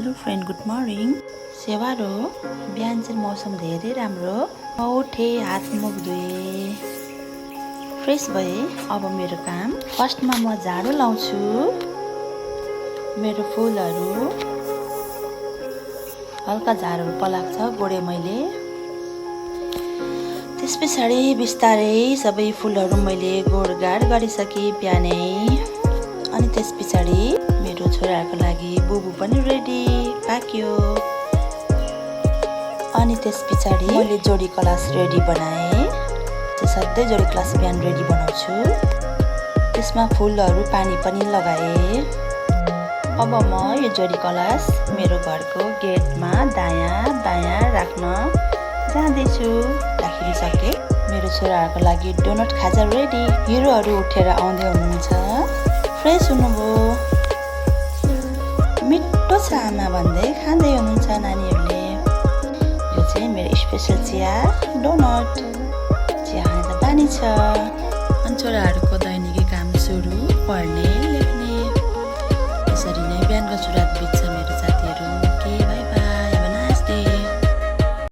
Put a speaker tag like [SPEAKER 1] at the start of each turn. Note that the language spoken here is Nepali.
[SPEAKER 1] Hello friend, good morning. सेवारो बिहान चाहिँ मौसम धेरै राम्रो। उठे, हात मुख धुए, फ्रेस भए। अब मेरो काम फर्स्टमा म झाडु लाउँछु मेरो फुलहरू। हल्का झारहरू पलाएको छ, गोडे मैले। त्यस पछाडि बिस्तारै सबै फुलहरू मैले गोडगाड गरिसकेँ बिहानै। अनि त्यस पछाडि मेरो छोराहरूको लागि बुबु पनि रेडी पाक्यो। अनि त्यस पछाडि मैले जोडी क्लास रेडी बनाएँ। सधैँ जोडी क्लास बिहान रेडी बनाउँछु। त्यसमा फुलहरू पानी पनि लगाएँ। अब म यो जोडी कलश मेरो घरको गेटमा दायाँ बायाँ राख्न जाँदैछु। राखिसकेँ। मेरो छोराहरूको लागि डोनट खाजा रेडी। हिरोहरू उठेर आउँदै हुनुहुन्छ। फ्रेस हुनुभयो, मिठो छ आमा भन्दै खाँदै हुनुहुन्छ नानीहरूले। यो चाहिँ मेरो स्पेसल चिया डोनट। चिया खाने त बानी छ। अनि छोराहरूको दैनिकी काम सुरु, पढ्ने लेख्ने। यसरी नै बिहानको सुरुवात